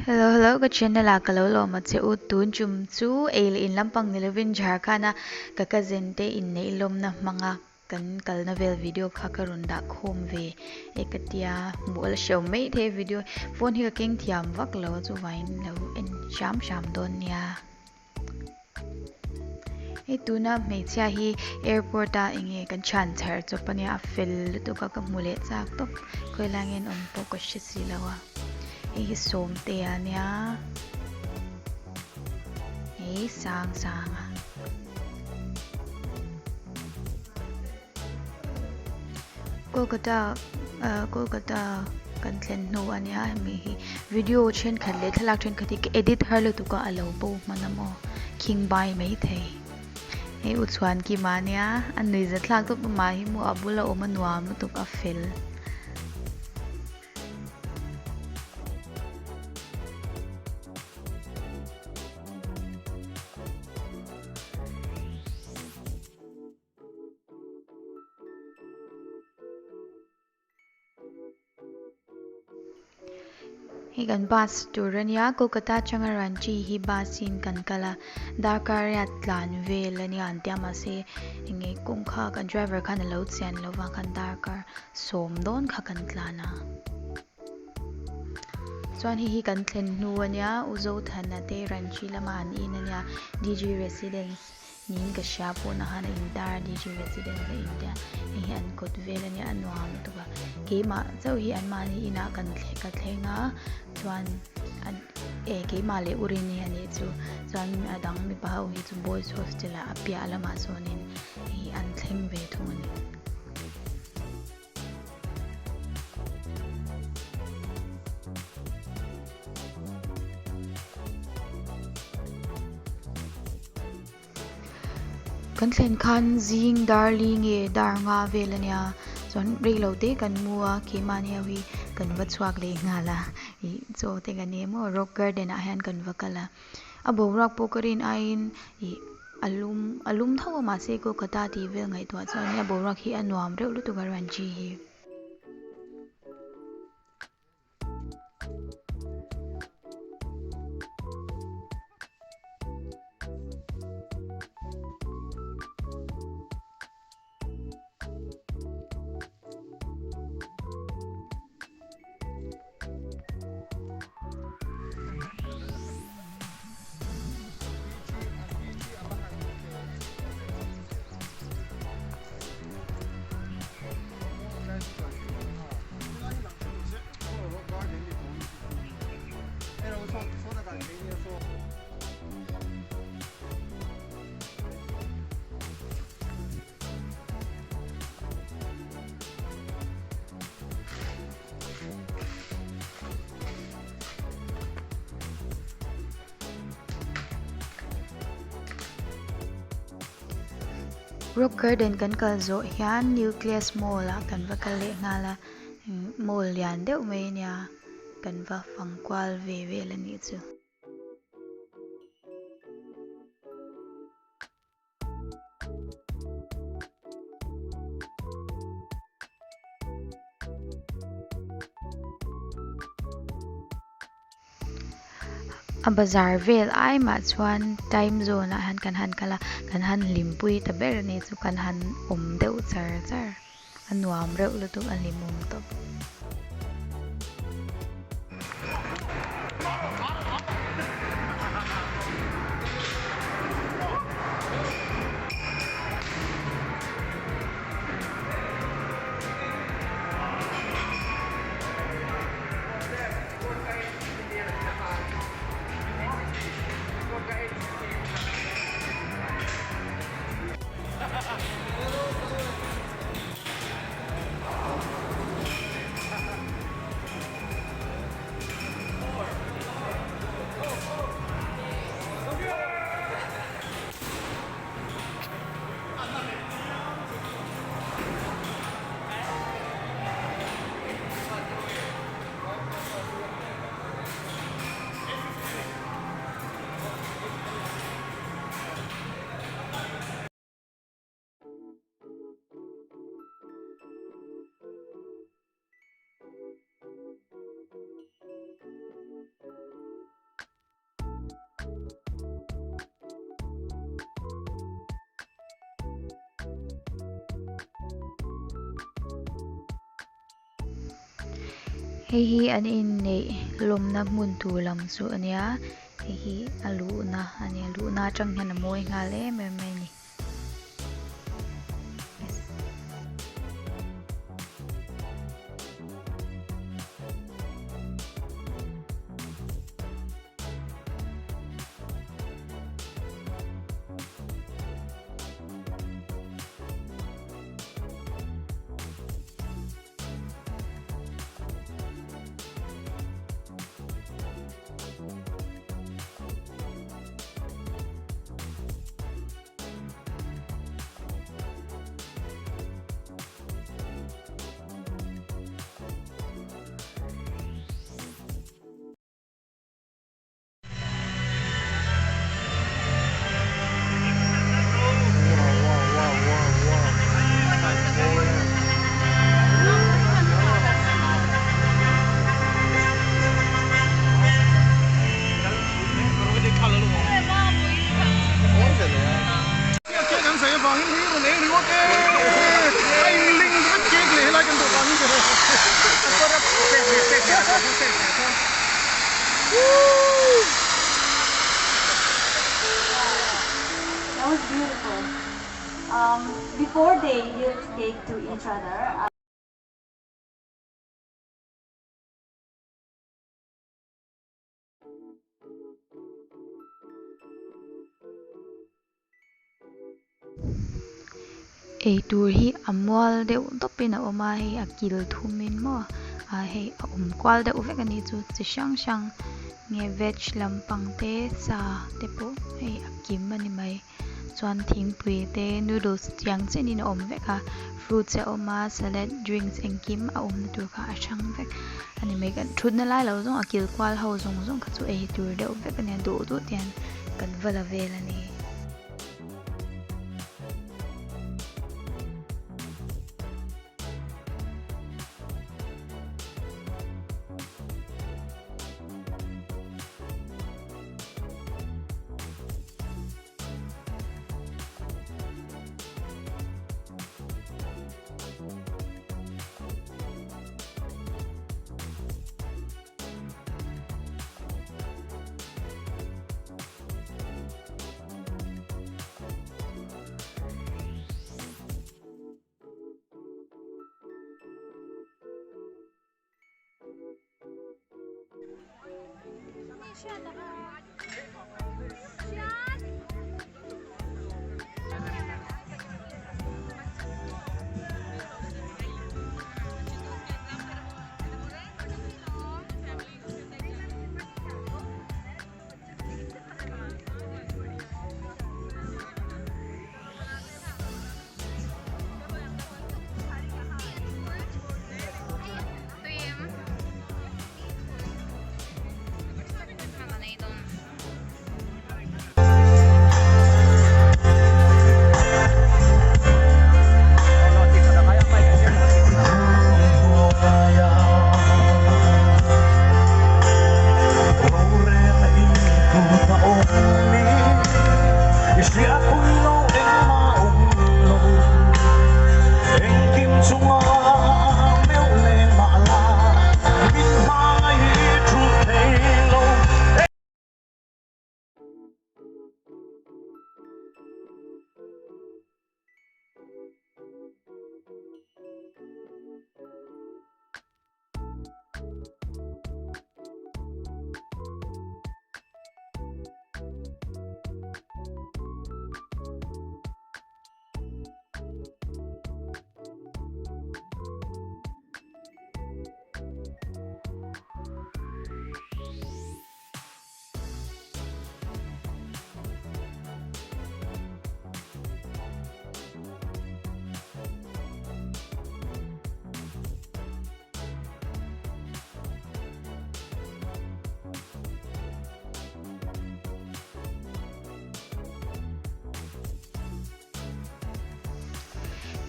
Hello hello ka channel ah ka lo lawm a che u tun chum chu ei leh in lampang ni lovin Jharkhand a ka cousin te inneih lawmna hmanga kan kalna vel video kha ka rawn dah khawm ve e ka tia hmuh a la hrehawm mai thei a video phone hi ka keng thiam vak lo a chuvangin lo en hram hram dawn nia. Hei tuna hmeichhia hi airport a enge kan chhan chher chawp ania a fel lutuk a ka hmu leh chak tawp khawilai nge an awm pawh ka hre si lo a hei hi sawmtea ania hei sang sang a. Kolkata ah Kolkata kan thlen hnu ania hemi hi video thenkhat leh thlalak thenkhat hi ka edit har lutuk a a lo bo hman a maw khing bai maithei hei u chhuan kima ania a nuih zathlak tawp amah hi maw a bula awm a nuam lutuk a fel. Hei kan bus tur ania Kolkata atanga Ranchi hi bus in kan kal a darkar riat tlan vel ania an tia mahse enge kawng kha kan driver khan alo chian lova khan darkar sawm dawn kha kan tlan a chuan hei hi kan thlen hnu ania U Zothana te Ranchi lama an in ania D G residence Niin ka hria pawhna khan a intar a DG residence a intia hei hi an kawt vel ania a nuam lutuk a keimah chauh hi anmahni inah kan ka thleng a chuan an eh keimah leh u Rini anih chu chuan a dang mipa ho hi chu boys hostel ah a piah lamah sawnin ih an thleng ve thung a ni. Kan thlen khan zing dar li nge dar nga vel ania chuan reilo te kan mu a keimahni ho hi kan va chhuak leh nghal a ih chaw te kan ei maw rock garden ah hian kan va kal a a boruak pawh ka rin aiin ih a lum a lum tho a mahse Kolkata tih vel ngaihtuah chuan a boruak hi a nuam reuh lutuk a Ranchi hi. Rock garden kan kal zawh hian nucleus mall ah kan va kal leh nghal a mall lian deuh mai ania kan va fang kual ve vel a nih chu. A bazar vel ai mah chuan time zone ah hian kan han kal a kan han hlimpui ta ber a ni chu kan han awm deuh char char a nuam reuh lutuk a hlimawm tawp. Hei hi an inneih lawmna hmun tur lam chu a nia hei hi a luhna a nia luhna atang hian a mawi nghal em em mai a ni. That was beautiful. Um, before they give cake to each other, Eitur hi a mual deuh dawp in a awm a hei a kil thum in maw ah hei a awm kual deuh vek a nih chu chi hrang hrang nge veg lampang te sa te pawh hei a kim a ni mai. Chuan thingpui te noodles tiang chenin a awm vek a fruits a awm a salad drinks engkim a awmna tur kha a hrang vek a ni mai kan thutna lai lo zawng a kil kual ho zawng zawng kha chu ei tur deuh vek a nia duh duh te hian kan va la vel a ni.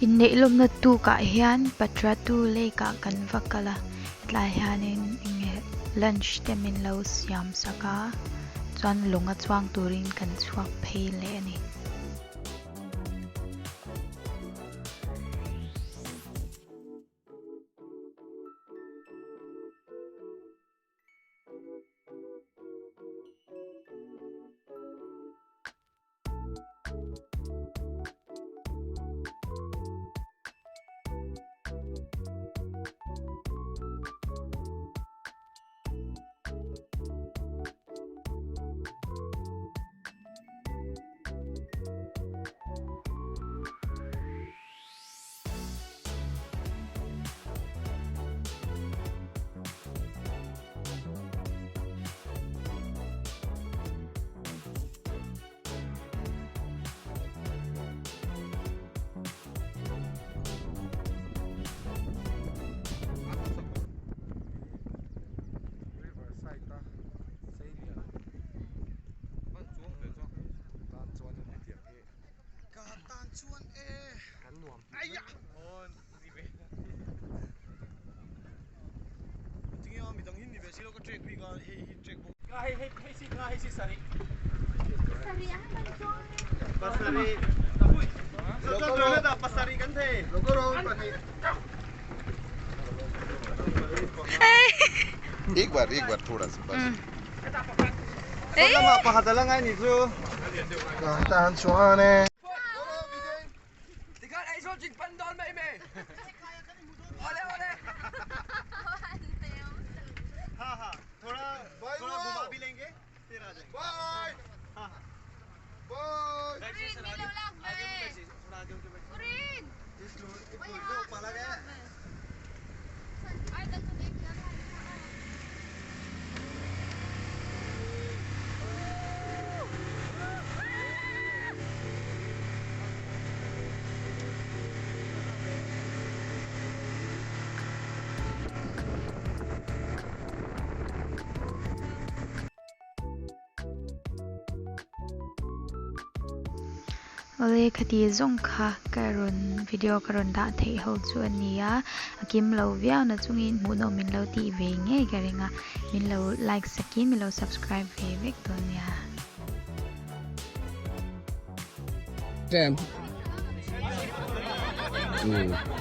Inneih lawmna tukah hian Patratu lake ah kan va kal a hetlai hianin enge lunch te min lo siam sak a chuan lawng a chuang turin kan chhuak phei leh a ni. एक बार एक बार थोड़ा सा बस. Awle khati zawng kha ka rawn video ka rawn dah theih ho chu a ni a, a kim lo viau na chungin hmuhnawm min lo tih ve ngei ka ring a, min lo like sakin min lo subscribe ve vek dawn nia. Tem. Mm.